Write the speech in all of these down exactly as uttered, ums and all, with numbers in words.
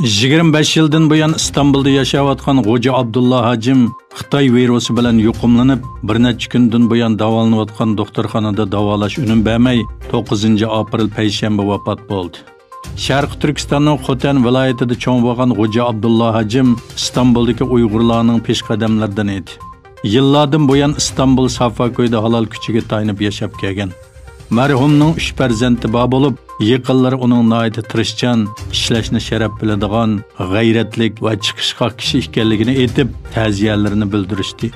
يىگىرمە بەش يىلدىن بۇيان ئىستانبۇلدا ياشاۋاتقان غوجا ئابدۇللا ھاجىم خىتاي ۋىرۇسى بىلەن يۇقۇملىنىپ، بىر نەچچە كۈندىن بۇيان داۋالىنىۋاتقان دوختۇرخانىدا داۋالاش ئۈنۈم بەرمەي، توققۇزىنچى ئاپرېل پەيشەنبە ۋاپات بولدى. شەرقىي تۈركىستاننىڭ خوتەن ۋىلايىتىدە چوڭ بولغان غوجا ئابدۇللا ھاجىم ئىستانبۇلدىكى ئۇيغۇرلارنىڭ پېشقەدەملىرىدىن ئىدى. يىللاردىن بۇيان ئىستانبۇل سافاكويدا ھالال كۈچىگە تايىنىپ ياشاپ كەلگەن. مەرھۇمنىڭ ئۈچ پەرزەنتى بار بولۇپ، يېقىنلىرى ئۇنىڭ ناھايىتى تىرىشچان، ئىشلەشنى شەرەپ بىلىدىغان، غەيرەتلىك ۋە چىقىشقاق كىشى ئىكەنلىكىنى ئېيتىپ، تەزىيەلىرىنى بىلدۈرۈشتى.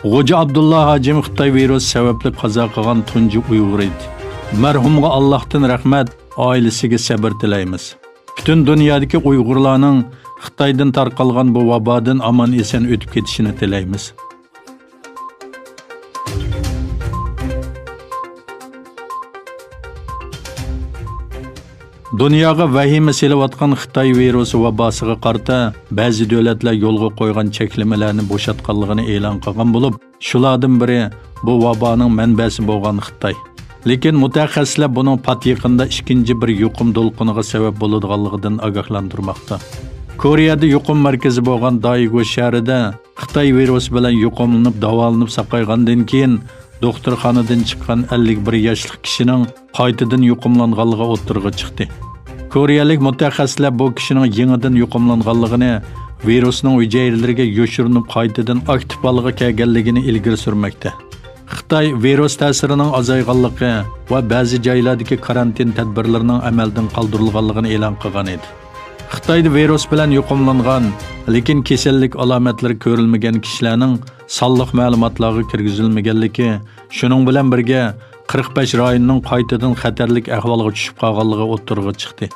غوجا ئابدۇللا ھاجىم خىتاي ۋىرۇسى سەۋەبلىك قازا قىلغان تۇنجى ئۇيغۇر ئىدى. مەرھۇمغا ئاللاھتىن رەھمەت، ئائىلىسىگە سەبىر تىلەيمىز. پۈتۈن دۇنيادىكى ئۇيغۇرلارنىڭ خىتايدىن تارقالغان بۇ ۋابادىن ئامان-ئېسەن ئۆتۈپ كېتىشىنى تىلەيمىز. دۇنياغا ۋەھىمە سېلىۋاتقان خىتاي ۋىرۇسى ۋاباسىغا قارىتا بەزى دۆلەتلەر يولغا قويغان چەكلىمىلەرنى بوشاتقانلىقىنى ئېلان قىلغان بولۇپ، شۇلاردىن بىرى بۇ ۋابانىڭ مەنبەسى بولغان خىتاي. لېكىن مۇتەخەسسىسلەر بۇنىڭ پات يېقىندا ئىككىنچى بىر يۇقۇم دولقۇنىغا سەۋەب بولىدىغانلىقىدىن ئاگاھلاندۇرماقتا. كورېيەدە يۇقۇم مەركىزى بولغان دايگو شەھىرىدە خىتاي ۋىرۇسى بىلەن يۇقۇملىنىپ داۋالىنىپ ساقايغاندىن كېيىن، دوختۇرخانىدىن چىققان ئەللىك بىر ياشلىق كىشىنىڭ قايتىدىن يۇقۇملانغانلىقى ئوتتۇرىغا چىقتى. كورېيەلىك مۇتەخەسسىسلەر بۇ كىشىنىڭ يېڭىدىن يۇقۇملانغانلىقىنى، ۋىرۇسنىڭ ھۈجەيرىلىرىگە يوشۇرۇنۇپ قايتىدىن ئاكتىپ ھالغا كەلگەنلىكىنى ئىلگىرى سۈرمەكتە. خىتاي ۋىرۇس تەسىرىنىڭ ئازايغانلىقى ۋە بەزى جايلاردىكى كارانتىن تەدبىرلىرىنىڭ ئەمەلدىن قالدۇرۇلغانلىقىنى ئېلان قىلغان ئىدى. خىتايدا ۋىرۇس بىلەن يۇقۇملانغان، لېكىن كېسەللىك ئالامەتلىرى كۆرۈلمىگەن كىشىلەرنىڭ سانلىق مەلۇماتلارغا كىرگۈزۈلمىگەنلىكى، شۇنىڭ بىلەن بىرگە، قىرىق بەش رايوننىڭ قايتىدىن خەتەرلىك ئەھۋالغا چۈشۈپ قالغانلىقى ئوتتۇرىغا چىقتى.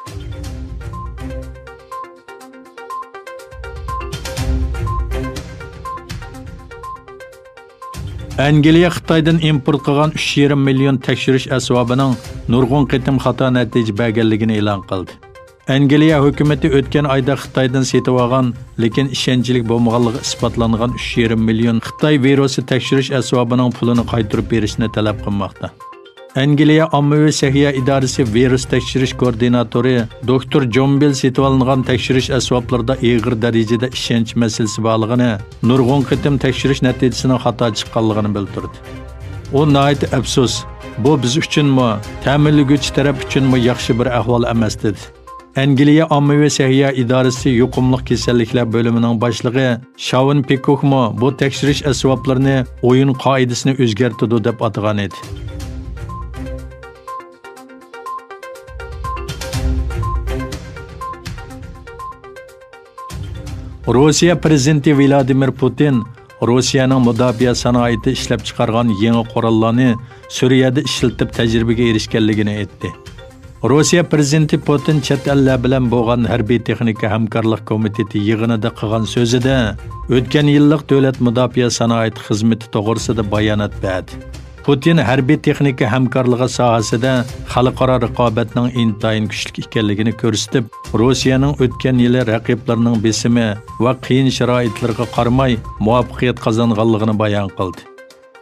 ئەنگلىيە خىتايدىن ئىمپورت قىلغان ئۈچ يېرىم مىليون تەكشۈرۈش ئەسۋابىنىڭ نۇرغۇن قېتىم خاتا نەتىجە بەرگەنلىكىنى ئېلان قىلدى. ئەنگلىيە ھۆكۈمىتى ئۆتكەن ئايدا خىتايدىن سېتىۋالغان، لېكىن ئىشەنچلىك بولمىغانلىقى ئىسپاتلانغان ئۈچ يېرىم مىليون خىتاي ۋىرۇسى تەكشۈرۈش ئەسۋابىنىڭ پۇلىنى قايتۇرۇپ بېرىشنى تەلەپ قىلماقتا. ئەنگلىيە ئاممىۋى سەھىيە ئىدارىسى ۋىرۇس تەكشۈرۈش كوئوردىناتورى دوكتور جون بىل سېتىۋالىنغان تەكشۈرۈش ئەسۋابلىرىدا ئېغىر دەرىجىدە ئىشەنچ مەسىلىسى بارلىقىنى، نۇرغۇن قېتىم تەكشۈرۈش نەتىجىسىنىڭ خاتا چىققانلىقىنى بىلدۈردى. ئۇ ناھايىتى ئەپسۇس، بۇ بىز ئۈچۈنمۇ، تەمىنلىگۈچى تەرەپ ئۈچۈنمۇ ياخشى بىر ئەھۋال ئەمەس، دېدى. ئەنگلىيە ئاممىۋى سەھىيە ئىدارىسى يۇقۇملۇق كېسەللىكلەر بۆلۈمىنىڭ باشلىقى شاۋن پىكوكمۇ بۇ تەكشۈرۈش ئەسۋابلىرىنى ئويۇن قائىدىسىنى ئۆزگەرتىدۇ دەپ ئاتىغان ئىدى. روسىيە پىرېزىدېنتى ۋلادىمىر پۇتىن روسىيەنىڭ مۇداپىئە سانائىتى ئىشلەپچىقارغان يېڭى قوراللارنى سۈرىيەدە ئىشلىتىپ تەجرىبىگە ئېرىشكەنلىكىنى ئېيتتى. روسىيە پىرېزىدېنتى پۇتىن چەت ئەللەر بىلەن بولغان ھەربىي تېخنىكا ھەمكارلىق كومىتېتى يىغىنىدا قىلغان سۆزىدە، ئۆتكەن يىللىق دۆلەت مۇداپىئە سانائىتى خىزمىتى توغرىسىدا بايانات بەردى. پۇتىن ھەربىي تېخنىكا ھەمكارلىقى ساھەسىدە خەلقئارا رىقابەتنىڭ ئىنتايىن كۈچلۈك ئىكەنلىكىنى كۆرسىتىپ، روسىيەنىڭ ئۆتكەن يىلى رەقىبلىرىنىڭ بېسىمى ۋە قىيىن شارائىتلىرىغا قارىماي مۇۋەپپەقىيەت قازانغانلىقىنى بايان قىلدى.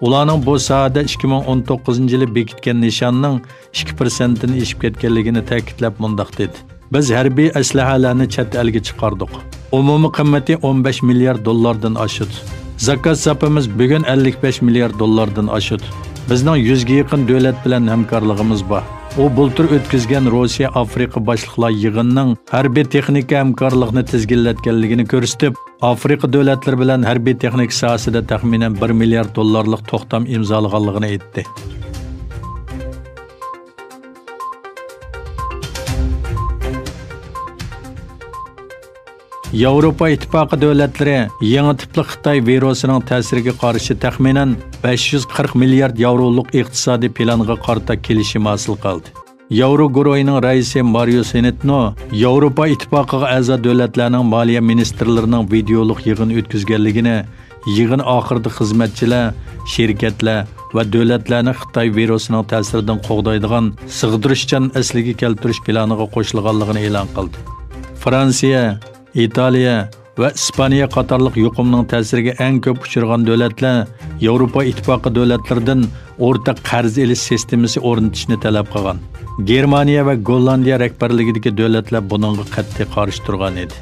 ئۇلارنىڭ بۇ ساھەدە ئىككى مىڭ ئون توققۇزىنچى يىلى بېكىتكەن نىشانىنىڭ ئىككى پىرسەنتتىن ئېشىپ كەتكەنلىكىنى تەكىتلەپ مۇنداق دېدى: «بىز ھەربىي ئەسلىھەلەرنى چەت ئەلگە چىقاردۇق. ئومۇمىي قىممىتى ئون بەش مىليارد دوللاردىن ئاشىدۇ. زاكاز ساپىمىز بۈگۈن ئەللىك بەش مىليارد دوللاردىن ئاشىدۇ. بىزنىڭ يۈزگە يېقىن دۆلەت بىلەن ھەمكارلىقىمىز بار.» ئۇ بۇلتۇر ئۆتكۈزگەن روسىيە ئافرىقا باشلىقلار يىغىنىنىڭ ھەربىي تېخنىكا ھەمكارلىقنى تىزگىنلەتكەنلىكىنى كۆرسىتىپ، ئافرىقا دۆلەتلىرى بىلەن ھەربىي تېخنىكا ساھەسىدە تەخمىنەن بىر مىليارد دوللارلىق توختام ئىمزالىغانلىقىنى ئېيتتى. ياۋروپا ئىتتىپاقى دۆلەتلىرى يېڭى تىپلىق خىتاي ۋىرۇسىنىڭ تەسىرىگە قارشى تەخمىنەن بەش يۈز قىرىق مىليارد ياۋرولۇق ئىقتىسادىي پىلانغا قارىتا كېلىشىم ھاسىل قىلدى. ياۋرو گۇرۇھىنىڭ رەئىسى مارىيو سېنېتنو ياۋروپا ئىتتىپاقىغا ئەزا دۆلەتلەرنىڭ مالىيە مىنىستىرلىرىنىڭ ۋىدېئولۇق يىغىن ئۆتكۈزگەنلىكىنى، يىغىن ئاخىرىدا خىزمەتچىلەر، شىركەتلەر ۋە دۆلەتلەرنى خىتاي ۋىرۇسىنىڭ تەسىرىدىن قوغدايدىغان سىغدۇرۇشچان ئەسلىگە كەلتۈرۈش پىلانىغا قوشۇلغانلىقىنى ئېلان قىلدى. فرانسىيە، ئىتالىيە ۋە ئىسپانىيە قاتارلىق يۇقۇمنىڭ تەسىرىگە ئەڭ كۆپ ئۇچرىغان دۆلەتلەر ياۋروپا ئىتتىپاقى دۆلەتلىرىدىن ئورتاق قەرز ئېلىش سىستېمىسى ئورنىتىشنى تەلەپ قىلغان. گېرمانىيە ۋە گوللاندىيە رەھبەرلىكىدىكى دۆلەتلەر بۇنىڭغا قەتئىي قارشى تۇرغان ئىدى.